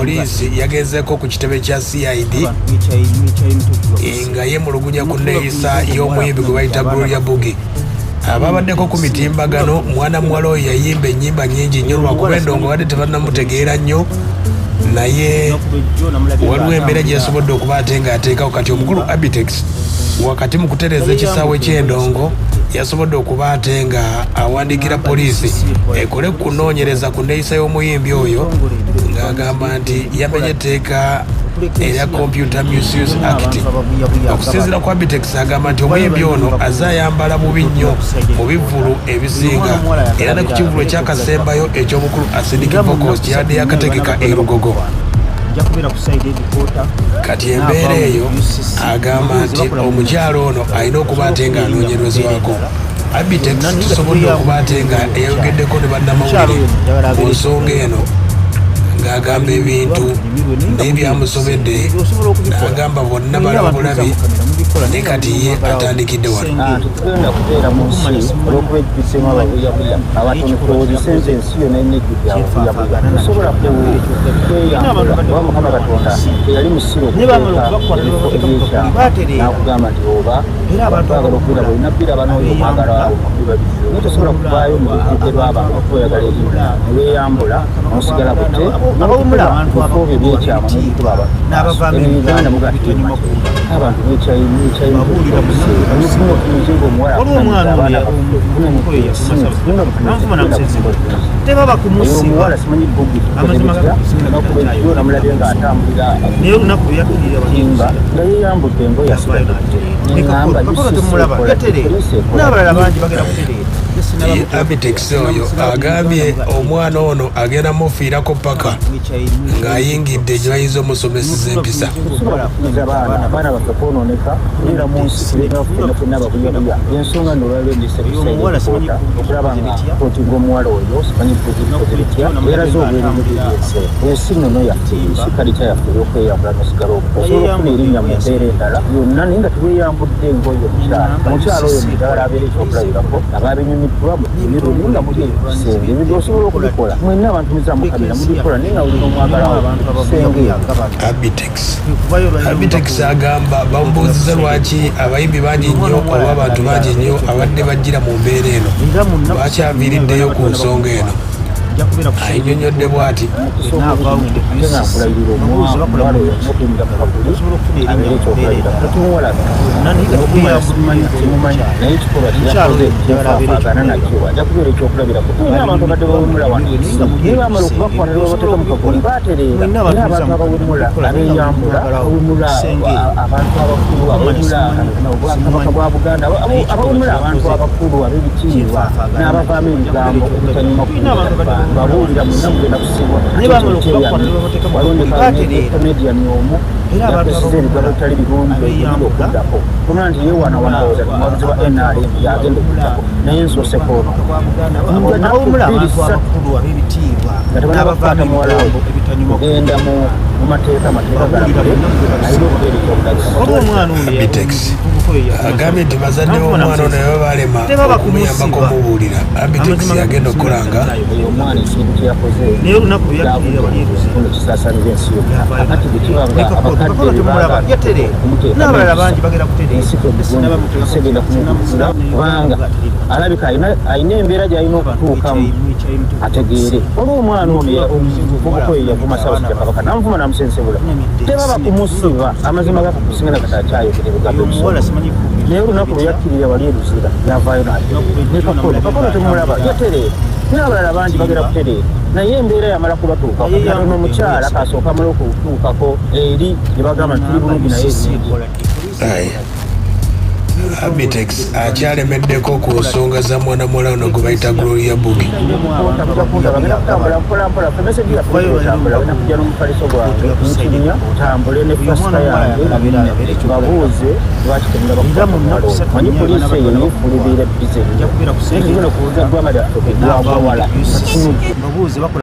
Poliisi yagezeeko ku kitebe kya CID nga yemulugunya ku nneeyisa y'omuyimbi gwe bayita Gloria Bugie. Ababaddeko ku mitimbagano, mwana muwala oyo yayimba ennyimba nnyingi nnyo, lwakuba endongo badde tebannamutegeera nnyo, naye waliwo embeera gye yasobodde okuba ate ng'ateekawo. Kati omukulu Abitex wakati mu kutereeza ekisaawe ky'endongo yasobodde okuba ate nga awandiikira poliisi ekole kunoonyereza ku nneeyisa y'omuyimbi oyo, ng'agamba nti yamenye etteeka erya Computer Misuse Act. Okusinziira ku Abitex, agamba nti omuyimbi ono azze ayambala bubi nnyo mu bivvulu ebisinga, era ne ku kivvulu ekyakasembayo eky'omukulu Acidic Vocals kyeyadde yakategeka e Lugogo. Kati embeera eyo agamba nti omukyalo ono alina okuba ate nga anoonyerezwako. Abitex tusobodde okuba ate nga eyayogeddeko ne bannamawulire ku nsonga eno, ng'agamba ebintu naye byamusobedde, n'agamba bonna balaba bulabi, ne kati ye atandikidde wano. Tetugenda kubeera mu nsi olw'okuba ejjusemu ababuyabuya abatono. Tulowooze nti ensi yonna erina ejjudde ababuyabuya. Tosobola kweyambula oba Mukama Katonda teyali musiru okuteeka ebifo ebyekyama n'akugamba nti oba twagala okubeera bwolina bbira banooyo omwagala awo biba bizibu, naye tosobola kuvaayo mu lujjudde lw'abantu okuba oyagala erinnya ne weeyambula n'osigala bute n'okuba bifo byo ebyekyama n'obikuba abantu. Eno Uganda muga abantu nekyayimuomuzinga omuwala abaana Tebaba kumusiba. Omuwala simanyi Bugie namulabye nga atambulira Naye olunaku lwe yakkirira timba nga yeyambudde engoye asigadde. Kakono temulaba, yatereera, n'abalala bangi bagenda kutereera. Ye Abitex oyo agambye omwana ono agenda mufiirako paka ng'ayingidde gye bayinza omusomeseza empisa. Tosobola kukkiriza baana, abaana baffe kwonooneka kubeera mu nsi tubeera ffenna ffenna ababuyabuya. Ensonga nno olwaliro ndise ku side okulaba nga kootinga omuwala oyo simanyi Bugie bikoze bitya era zo obwerinde byensi. Ensi nnono yaffe, ensi kalita yaffe ey'okweyambula nosigala obu osobola okufuna erinnya mu mbeera endala yonna, naye nga teweeyambudde engoye. Omukyala, omukyala oyo mukyala abeera ekyokulabirako ababinyumiddwa mu naye nga muli eyo ku kisenge, ebintu osobola okubikola mwenna abantu muzamu kamera mubikola, naye nga olina omwagala wo ku kisenge. Abitex agamba bamubuuziza lwaki abayimbi bangi nnyo oba abantu bangi nnyo abadde bajjira mu mbeera eno, lwaki aviiriddeyo ku nsonga eno. Ayinyonnyodde bw'ati. Ate nga nkulayirira, omuwala oyo alina okuyingira mu kaguli abeere ekyokulabirako. Tetumuwalaga nokumanya simumanyi, simumanyi, naye ekikolwa kyeyakoze kyenfaafaagana nakyo. Ajja kubeera ekyokulabirako. Tulina abantu abadde bawemula wano, naye bamala okubakwata ne babateeka mu kaguli batereera. Era abantu abawemula, abeeyambula, abawemula abantu abakulu, abawemula obwakabaka bwa Buganda, abawemula abantu abakulu ab'ebitiibwa n'abavaamu ebigambo ebitanyuma, babuulira mwenna mugenda kusibwa. Waliwo comedian omu yakozesa ebigambo bitali birungi ogenda okuddako kumala nti yeewanawana lowooza ti muwagizi wa NRM yagenda okuddako, naye nsooseko ono Abawemula abantu abakulu ab'ebitiibwa nga tebannabakwata muwala oyo kugenda mu mateeka, amateeka galabule, alina okubeera ekyokulabirako. Waliwo omwana ono. Abitex agambye nti bazadde b'omwana ono baba balema okumuyambako omubuulira, Abitex yagenda okukola nga Oyo omwana ekintu kyeyakoze Naye olunaku lwe yakkirira wali eruzi kitundu kisaasaanira ensi yonna. Akati bwe kiba nga Kakono abakadde temulaba, yatereera, n'abalala bangi bagenda kutereera. Ensi ensi egenda kumugula kubanga alabika alina embeera gy'alina okutuukamu ategeere. Waliwo omwana ono omuvubuka oyo yavuma Ssaabasajja Kabaka n'amuvuma n'amusensebula, tebaba kumusiba. Amazima gakukusinga nakati akyayogera ebigambo Omuwala ebisonga, simanyi naye olunaku lwe yakkirira wali e Luzira yavaayo n'atereera. Ne Kakono, Kakono temulaba, yatereera, n'abalala bangi bagenda kutereera, naye embeera yamala kubatuukako. Katono omukyala kasooka amala okutuukako eri ne bagamba nti tuli bulungi, naye ebingi Aye. Abitex akyalemeddeko ku nsonga za mwana muwala ono gwe bayita Gloria Bugie. Bagenda kutambula mpola mpola. Fe message yaffe etambula, bagenda kujja n'omufaliso gwange nkinya ntambule ne fasita yange babuuze lwaki temulaba kukwata muwala oyo. Manyi poliisi eyo yeefuula ebeera busy nnyo, naye tugenda kubuuza eggwanga lyaffe eggwagwawala. Babuuze bakola.